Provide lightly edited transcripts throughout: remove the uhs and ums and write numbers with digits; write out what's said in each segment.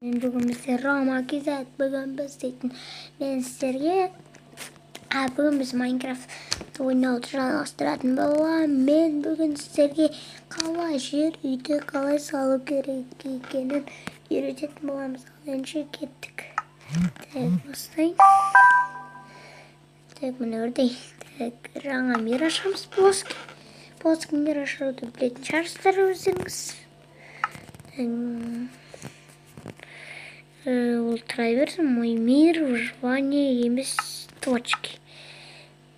Мен бүгін бізде Рома KZ, бүгін біз дейтін мен сіздерге бүгін біз Майнкрафт ойнауды жалғастыратын боламын. Мен бүгін сіздерге қалай жер үйді қалай салу керек екенін үйрететін боламыз. Ал ендеше кеттік. Так, бастайын. Так, міне өрдей. Так, жаңа мир ашамыз, плоский. Плоский мир ашуды білетін шығарсыздар өздеріңіз. Ол тұра берсін. Мой мир, выживание емес, точки.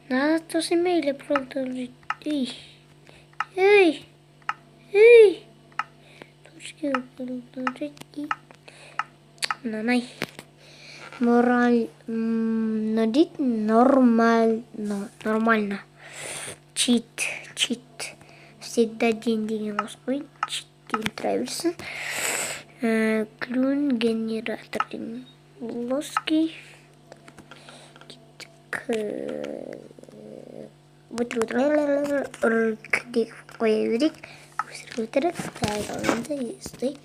Надо то или продолжить. Эй, эй, эй. Точки продолжить и мынандай. Мораль, надеть нормально, нормально. Чит, чит. Всегда день деген қосып қояйын. Чит деген тұра берсін. Клюн генератор деген плоский. Кеттік. Өтірік деп қоя берейік. Өтірік, өтірік. Так, ал енді істейік.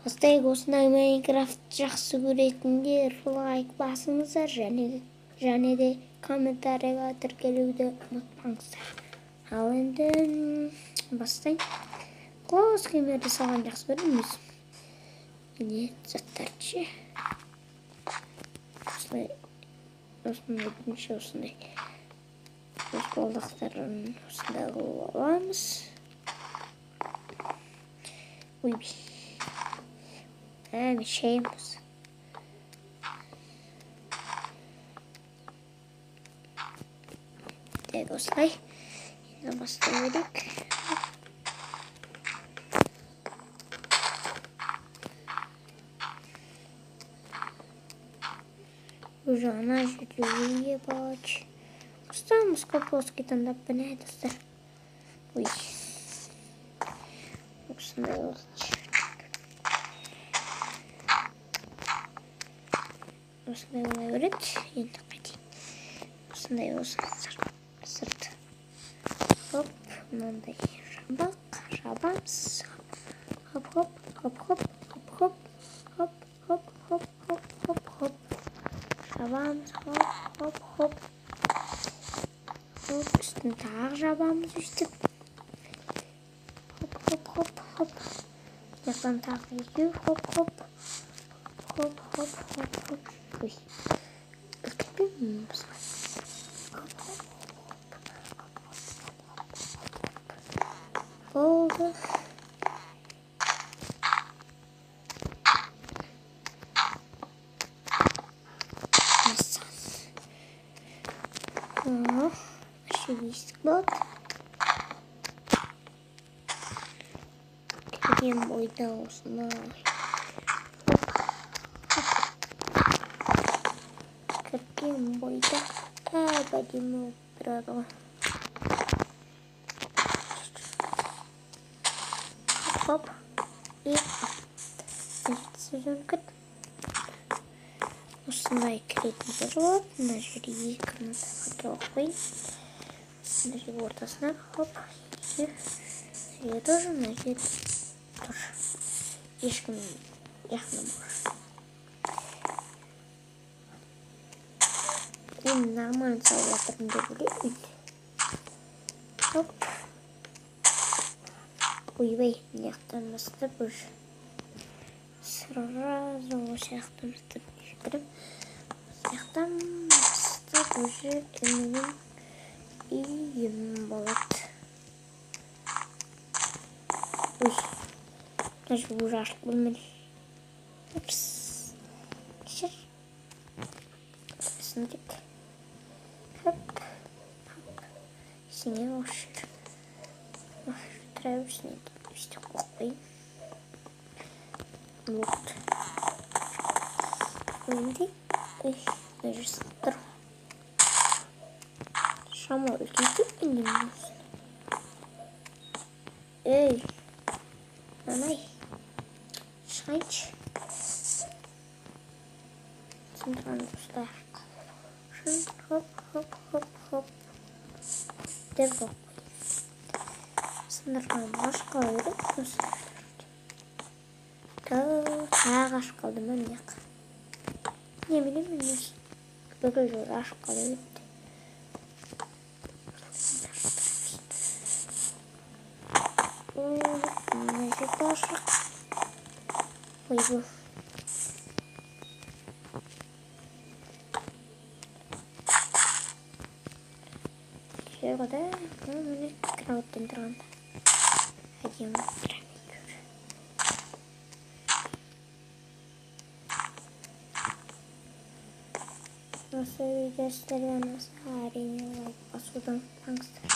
Бастайық. Осындай Майнкрафт жақсы көретіндер лайк басыңыздар және де комментарийға тіркелуді ұмытпаңыздар. Ал енді бастайын. Плоский мирді салған жақсы көремін өзім. Не заттарды ше. Осылай, осындай бірінші осындай өз балдақтарын осындай қылып аламыз. Ойбай. Мен шайым болса. Так, осылай. Енді бастай берейік. Уже ана жерде ебать. Ұстамыз ғой плоский таңдап, міне, достар. Ой. Осындай болсын. Осындай бола береді. Енді қайтейін. Осындай болсын сырт. Хоп, мынандай жабық, жабамыз. Хоп, хоп, хоп, хоп, хоп, хоп, хоп, хоп, хоп, хоп, хоп, хоп. Жабамыз, хоп, хоп, хоп. Хоп, үстін тағы жабамыз өстіп. Хоп, хоп, хоп, хоп. Жақтан тағы екеу, хоп, хоп. Хоп, хоп, хоп, хоп. Ой, іркітпеймін басқа. Хоп, хоп, хоп, хоп, хоп. Болды. Есік болады. Кірген бойда осындай. Кірген бойда әп әдемі болып тұрады ғой. Хоп, и осындай кіретін жер болады. Мына жерге екі мынандай потолок қояйын. Мына жерге ортасына, хоп, екі. Мына жерге тоже, мына жерге тоже. Ешкім жақындамау. Мен нормально салып жатырмын деп ойлаймын. Хоп. Ойбай, мына жақтан бастап уже сразу осы жақтан бастап кіріп, осы жақтан бастап уже менің үйім болады. Ой, мына жер уже ашық бөлмелі. Упс. Кешір. Түсіндік. Хоп. Хоп. Сене осы жер. Осы жер тұра берсін енді. Өстіп қойып қояйын. Вот. Енді, ой, мына жер сынып тұр. Шамалы үлкейтіп енді мен осыны. Ей, анай, шығайыншы. Сындырған осылай. Хоп, хоп, хоп, хоп. Деп қойып қояйын. Сындырған аш қала береді. Тағы ашып қалды ма мына жаққа? Не білемін, мен бүкіл жер ашып қала берді. Мына жерде ашық. Ойбу. Жерде міне кроваттан тұрғанда әдемі тұрамын. Осы видео сіздерге ұнаса, әрине лайк басуды ұмытпаңыздар.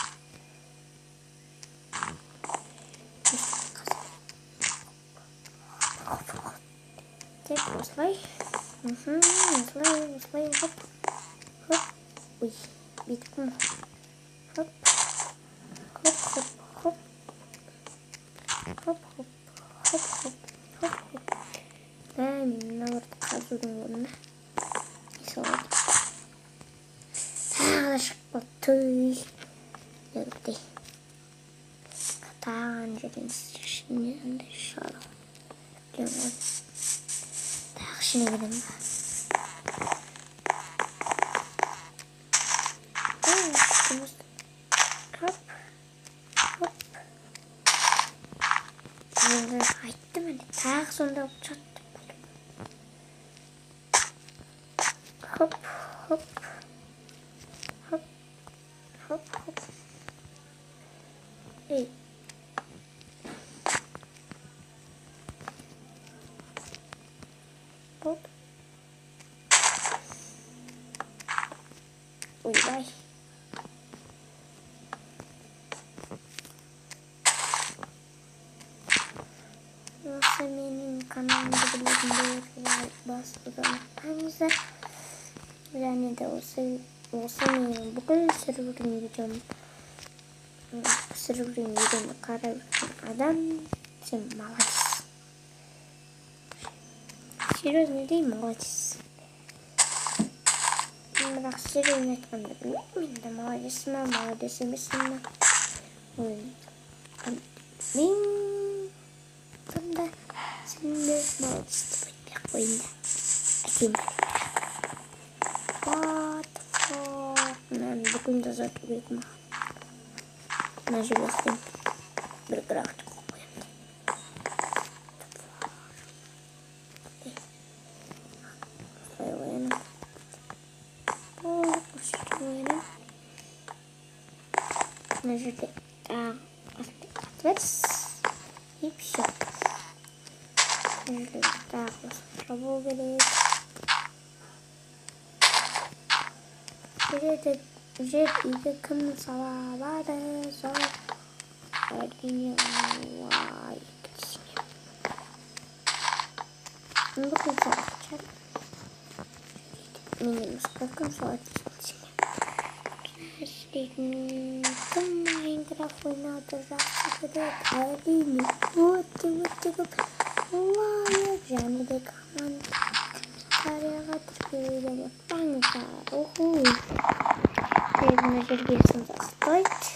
Тек осылай. Осылай, осылай, хоп, хоп. Ой, беттім. Хоп, хоп, хоп, хоп. Хоп, хоп, хоп, хоп, хоп, хоп. Мә, мен мыналарды қазудың орнына не салады. Тағы да шығып қалды. Түй. Нөктей. Тағы ана жерден ішіне андай шығады. Білемін ғой. Тағы ішіне кіремін ба? Хоп, хоп. Енді айттым әне, тағы сонда болып шығады деп қалдым. Хоп, хоп, хоп, хоп, хоп. Ей. Болды. Ойбай. Осы менің каналымды білетіндер лайк басуды ұмытпаңыздар. Және де осы менің бүкіл түсіріп жүрген видеом, түсіріп жүрген видеомды қарап жүрген адам, сен молодец. Серьезно деймін, молодец. Бірақ серьезно айтқанда білмеймін енді, молодец ма, молодец емеспін ба. Мен сонда сен де молодец деп айтпай ақ қояйын да. Айтайын ба? What the fuck? Мынаны бүкіл тазарту керек маған. Мына жерге ақтайын. Бір график қойып қоямын. Осылай қоямын. Осы жерге қоямын. Мына жерде тағы осындай отверс. И все. Мына жерде тағы осылай жабу керек. Жерді жер үйді кім сала алады, сол әрине лайк десең. Бүкіл салатын шығар. Менен басқа кім салады десең. Істейтін кім Майнкрафт ойнауды жақсы көреді, әрине өте өте көп лайк және де комментарияға тіркелуді ұмытпаңыздар. Уху. Мына жерге ұстайды.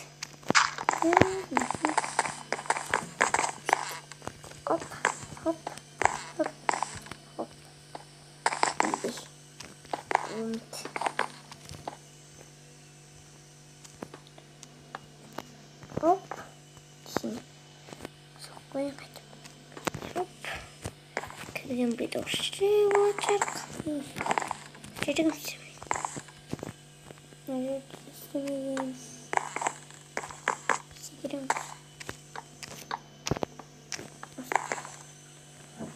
Оп, хоп, хоп, хоп. Оп. Соқ қояйын қайтып. Оп. Кірген бет осы болады. Жерге істемейді. Мына жерде істемеген. Секіреміз.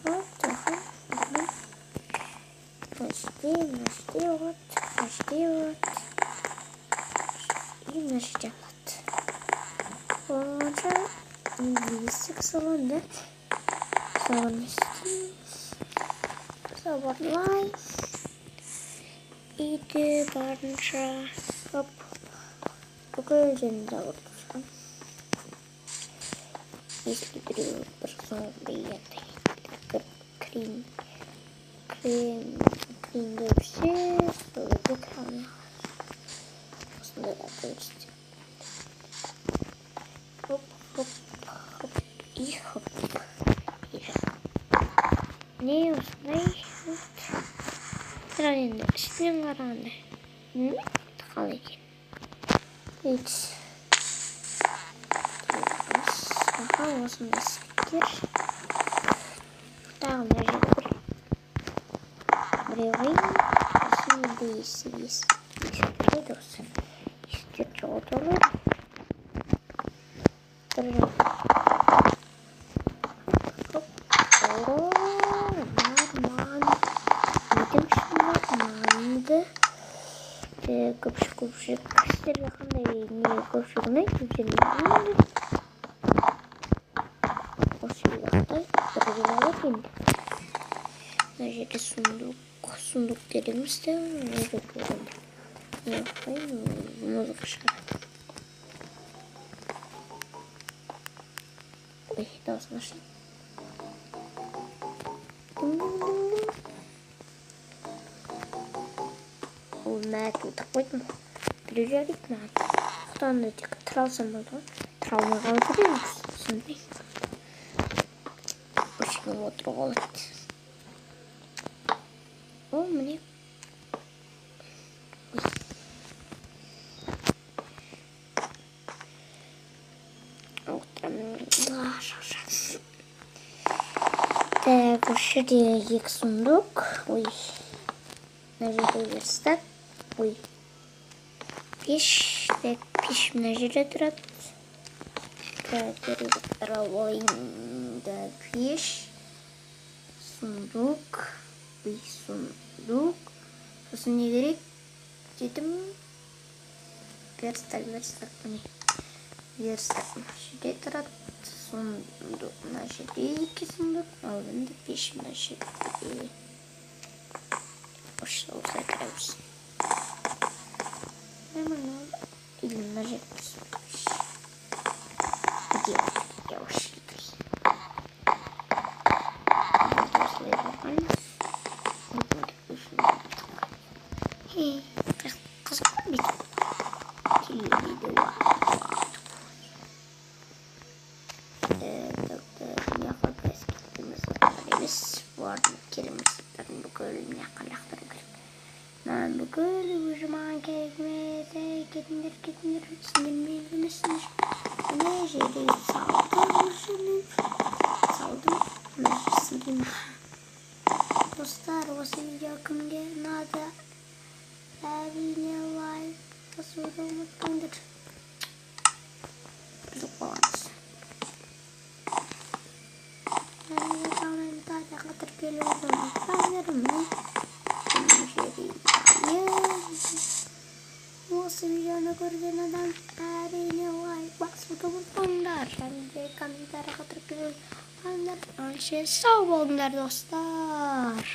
Вот, аха. Мына жерде, мына жерде вот, мына жерде вот. И мына жерде болады. Онша есік салон, да? Салон істейміз. Забарлай. Үйде барынша хоп. Бүкіл жерін забырып шығамын. Если біреу бір зомби андай кірейін деп жүрсе, сол үйге кіре алмай қалады. Осындайларды істеп. Хоп, хоп, хоп и хоп. И Не осындай. Бірақ енді үстінен қарағанда білмеймін қалай екен. Аха, осындай свиттер. Тағы мына жерде біреу қояйын. Сосын енді есік еді осы. Есіктерді жоғалтып алайын. Бір хоп. О, нормально. Үйдің ішінде нормально. Көпшік, көпшік. Сіздерге қандай не көпшік ұнайды? Өздеріңіз біліңдер. Осы жақта бірге алып енді. Мына жерде сундук, сундук керек емес те, музыка болғанда. Не қояйын, музыка шығарады. Ой, дауысын ашайын. Дың-дың-дың-дың. Ол мәтін тығып қойдым. Біреу жарайды маған. Құтанды тек тұра алсам болды ғой. Тұра алмай қалып жүремін, түсінбей. Осы жерге отыруға болады. О, міне. Ой. Отырамын. Шаршадым. Так, осы жерде екі сундук. Ой. Мына жерде верстак. Ой. Пеш. Так, пеш мына жерде тұрады. Так, алайын. Да, пеш. Сундук. Ой, сундук. Сосын не керек дедім? Верстак, верстак, міне. Верстак мына жерде тұрады. Сундук мына жерде, екі сундук. Ал енді пеш мына жерде. Осылай тұра берсін. Нормально болды. Или мына жерде тұрсын. Где? Я осы жерде тұрсын. Осылай нормально. Хей, қызық қой бүйтіп. Телевизорде так, так, мына жаққа қазір емес, емес, бұлардың керек емес заттарын бүкіл мына жаққа лақтыру керек. Мынаның бүкілі уже маған керек емес. Ей, кетіңдер, кетіңдер, сендер менің емессіңдер. Мына жерге салдым уже мен. Салдым. Мына жерге сындырмын. Достар, осы видео кімге ұнады? Әрине лайк басуды ұмытпаңдар. Бұзып қалғансыз. Әрине комментарияға тіркелуді ұмытпаңдар. Міне жерге осы видеоны көрген адам әрине лайк басуды ұмытпаңдар. Және де комментарияға тіркелуді ұмытпаңдар. Аңшы сау болыңдар, достар.